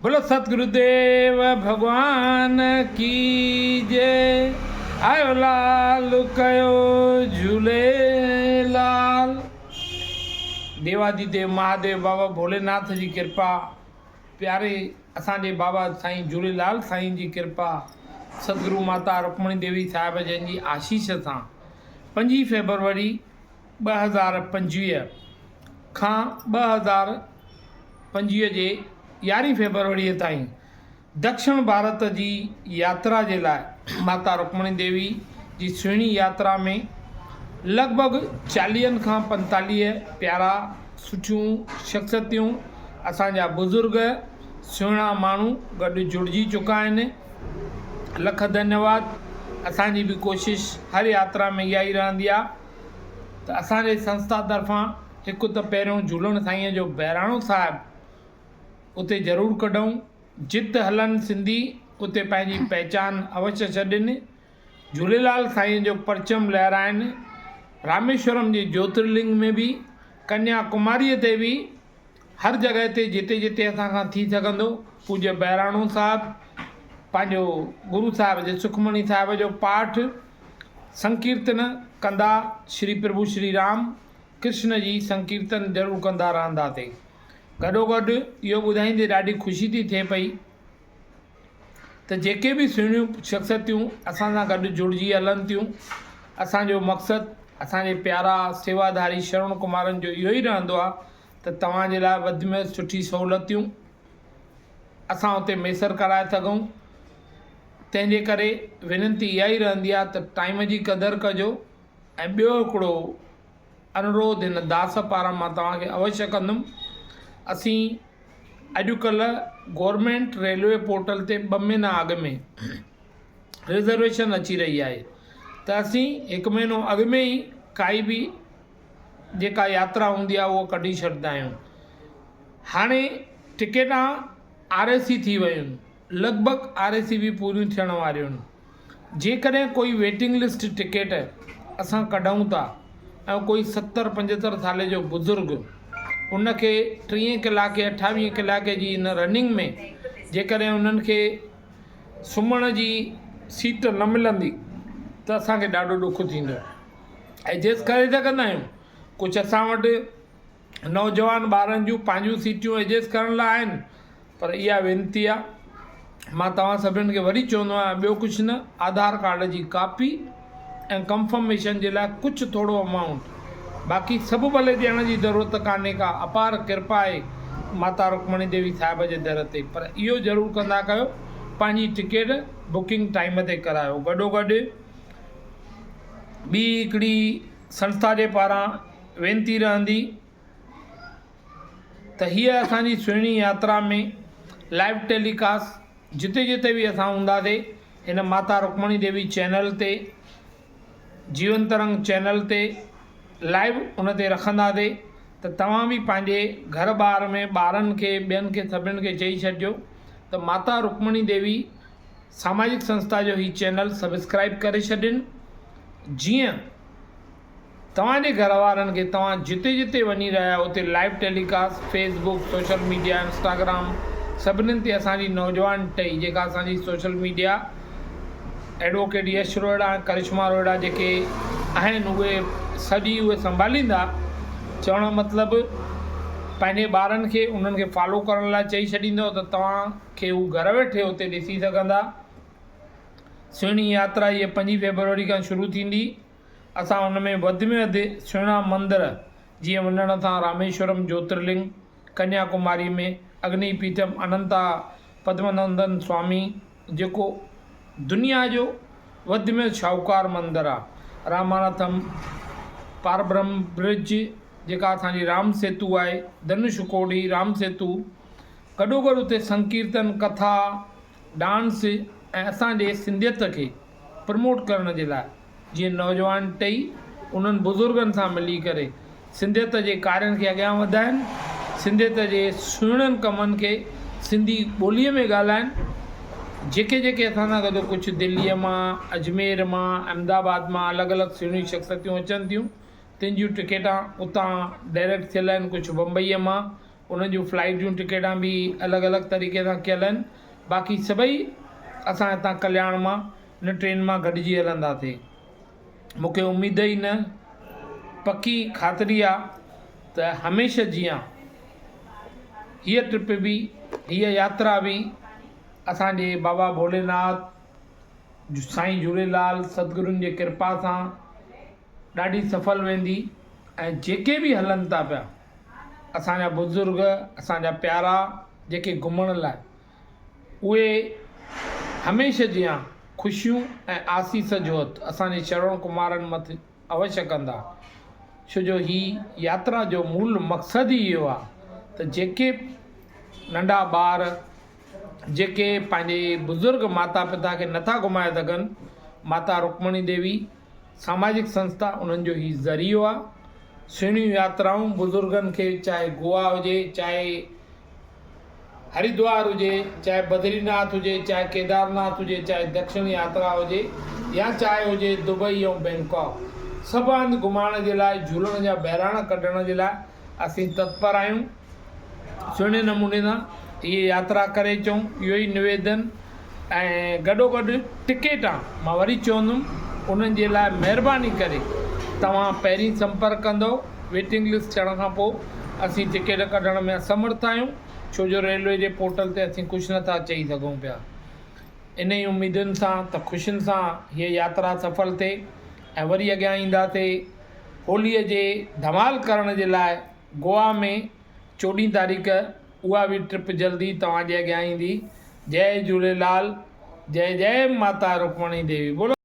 بولو ستگروديو ڀڳوان ڪي جي آيو لال ڪيو جهوليلال. ديوادي ديو مهاديو بابا ڀوليناٿ جي ڪرپا پياري اسان جي بابا سائين جهوليلال سائين جي ڪرپا ستگرو ماتا رڪمڻي ديوي صاحب جن جي آشيش سان پنجين فيبروري 2025 کان 2025 جي يارهين فيبروريء تائين دڪشڻ ڀارت جي ياترا جي لاء ماتا رڪمڻي ديوي جي سهڻي ياترا ۾ لڳ ڀڳ چاليهن کان پنتاليهه پيارا سٺيون شخصيتيون اسان جا بزرگ سهڻا ماڻهو گڏ جڙجي چڪا آهن. لک ڌنيواد اسان جي به ڪوشش هر ياترا ۾ اها ئي رهندي آهي ته اسان جي سنسٿا طرفان هڪ ته پهريون جهولڻ سائينء جو بهراڻو صاحب اتي ضرور ڪڍون، جت هلن سنڌي اتي پنهنجي پهچان اوشيه ڇڏين، جهوليلال سائينء جو پرچم لهرائين، راميشورم جي جيوترلنگ ۾ به، ڪنيا ڪماريء تي به، هر جڳهه تي جتي جتي اسان کان ٿي سگهندو، پوڄيه بهراڻو صاحب، پنهنجو گرو صاحب جي سکمڻي صاحب جو پاٺ، سنڪيرتن ڪندا شري پرڀو شري رام ڪرشن جي سنڪيرتن ضرور ڪندا رهنداسين. گڏوگڏ اهو ٻڌائيندي ڏاڍي خوشي ٿي ٿئي پئي ته جيڪي به سهڻيون شخصيتون اسان سان گڏ جڙجي هلن ٿيون، اسان جو مقصد اسان جي پيارا سيواڌاري شروڻ ڪمارن جو اهو ئي رهندو آهي ته توهان جي لاء وڌ ۾ وڌ سٺي سهولتيون اسان اتي ميسر ڪرائي سگهون. تنهن جي ڪري وينتي اها ئي رهندي آهي ته ٽائيم جي قدر ڪجو ۽ ٻيو هڪڙو انروڌ هن داس پاران مان توهان کي اوشيه ڪندم. اسين اڄڪلهه گورنمينٽ ريلوي پورٽل تي ٻه مهينا اڳ ۾ رزرويشن اچي رهي آهي ته اسين هڪ مهينو اڳ ۾ ئي ڪائي به جيڪا ياترا هوندي آهي اها ڪڍي ڇڏندا آهيون. هاڻي ٽڪيٽان آر اي سي ٿي ويون لڳ ڀڳ آر اي سي به پوريون ٿيڻ واريون آهن. جيڪڏهن ڪوئي ويٽنگ لسٽ ٽڪيٽ اسان ڪڍون ٿا ۽ ڪوئي ستر پنجهتر سالي جو بزرگ ان کي ٽيهين ڪلاڪي اٺاويهين ڪلاڪي جي ان رننگ ۾ جيڪڏهن انهن کي سمهڻ جي سيٽ نه ملندي ته اسان کي ڏاڍو ڏک ٿيندو. ايڊجسٽ ڪري سگهندا آهيون ڪجهه اسان وٽ نوجوان ٻارن جون پنهنجون سيٽيون ايڊجسٽ ڪرڻ لاء آهن پر اها وينتي آهي مان توهان سڀني کي وري چوندو آهيان ٻيو ڪجهه نه آڌار ڪارڊ جي ڪاپي ۽ ڪنفرميشن جي لاء ڪجهه ٿورو امائونٽ باقي سڀ ڀلي ڏيڻ جي ضرورت ڪانهي ڪا اپار ڪرپا آهي ماتا رڪمڻي ديوي صاحب جي در تي پر اهو ضرور ڪندا ڪيو پنهنجي ٽڪيٽ بڪنگ ٽائيم تي ڪرايو گڏو گڏ ٻي هڪڙي سنسٿا جي پاران وينتي رهندي ته هيء اسان جي سهڻي ياترا ۾ لائيو ٽيلي ڪاسٽ جتي جتي به اسان هونداسي هن ماتا رڪمڻي ديوي چينل تي جيون ترنگ چينل تي لائيو ان تي رکنداسي ته توهان به پنهنجي گهر ٻار ۾ ٻارن کي ٻين کي سڀني کي چئي ڇڏجو ته ماتا رڪمڻي ديوي ساماجڪ سنسٿا جو هي چينل سبسڪرائيب ڪري ڇڏين جيئن توهان جي گهر وارن کي توهان جتي جتي وڃي رهيا آهيو اتي live telecast Facebook social media Instagram سڀنين تي اسان جي نوجوان ٽهي جيڪا اسان جي social media advocate Yash Rohra ۽ Karishma Rohra جيڪي آهن اهي سڄي اهي سنڀاليندا چوڻ جو مطلب پنهنجي ٻارن کي انهن کي فالو ڪرڻ لاء چئي ڇڏيندو ته توهان کي هو گهر ويٺي اتي ڏسي سگهندا سهڻي ياترا هيء پنجين فيبروري کان شروع ٿيندي. اسان ان ۾ وڌ ۾ وڌ سهڻا مندر جيئن وڃڻ سان راميشورم جوترلنگ، ڪنيا ڪماري ۾ اگني پيٺم اننتا پدمنندن سوامي جيڪو دنيا جو وڌ ۾ وڌ شاهوڪار مندر آ، راماناٿم پاربرهم برج جيڪا اسان جي رام سيتو آهي، ڌنش ڪوڙي رام سيتو گڏوگڏ اتي سنڪيرتن، ڪٿا، ڊانس ۽ اسان جي سنڌيت کي پروموٽ ڪرڻ جي لاء جيئن نوجوان ٽهي انهن بزرگن سان ملي ڪري سنڌيت جي ڪارين کي اڳيان وڌائين، سنڌيت جي سهڻن ڪمن کي سنڌي ٻوليء ۾ ڳالهائين، جيڪي جيڪي اسان سان گڏ ڪجهه دليء مان، اجمير مان، احمد آباد مان الڳ الڳ سهڻيون شخصيتون اچن ٿيون، تن جون ٽڪيٽان اتان ڊائريڪٽ ٿيل آهن، ڪجهه بمبئيء مان. انهن جون فلائيٽ جون ٽڪيٽان به الڳ الڳ طريقي سان ڪيل آهن باقي سڀئي اسان هتان ڪلياڻ مان ان ٽرين مان گڏجي هلنداسين مون کي اميد ئي نه پڪي خاطري آ ته هميشه جيان هيء ٽرپ به هيء ياترا به اسان جي بابا ڀوليناٿ سائين جهوليلال ستگرن جي ڪرپا سان ڏاڍي سڦل ويندي ۽ جيڪي به هلن ٿا پيا اسان جا بزرگ اسان جا پيارا جيڪي گهمڻ لاء اهي هميشه جيان خوشيون ۽ آسيس جو هٿ اسان جي شروڻ ڪمارن مٿي اوشيه ڪندا ڇو جو هي ياترا جو مول مقصد ئي اهو آهي ته جيڪي ننڍا ٻار جيڪي پنهنجي بزرگ ماتا پتا کي نٿا گهمائي سگهن ماتا رڪمڻي ديوي ساماجڪ سنسٿا انهن جو هي ذريعو آ. سهڻيون ياترائون بزرگن کي چاهي گوا هجي چاهي هريدوار هجي چاهي بدري ناٿ هجي چاهي ڪيدارناٿ هجي چاهي دڪشڻ ياترا هجي يا چاهي هجي دبئي ۽ بينڪاڪ سڀ هنڌ گهمائڻ جي لاء جهولڻ جا بهراڻا ڪڍڻ جي لاء اسين تتپر آهيون. سهڻي نموني سان هيء ياترا ڪري اچون اهو ئي نويدن ۽ گڏوگڏ ٽڪيٽان مان وري چوندم انهن جي لاء مهرباني ڪري توهان پهرين سمپرڪ ڪندو ويٽنگ لسٽ ٿيڻ کان پوء اسين ٽڪيٽ ڪڍڻ ۾ اسمرٿ آهيون ڇو جو ريلوي جي پورٽل تي اسين ڪجهه نٿا چئي سگهون پيا انهي اميدن سان ته خوشين سان هيء ياترا سڦل ٿئي ۽ وري اڳيان اينداسي هوليء جي ڌمال ڪرڻ جي لاء گوا ۾ چوڏهين تاريخ اها به ٽرپ جلدي توهان جي اڳيان ايندي جئي جهوليلال جئي جئي ماتا رڪمڻي ديوي بولو.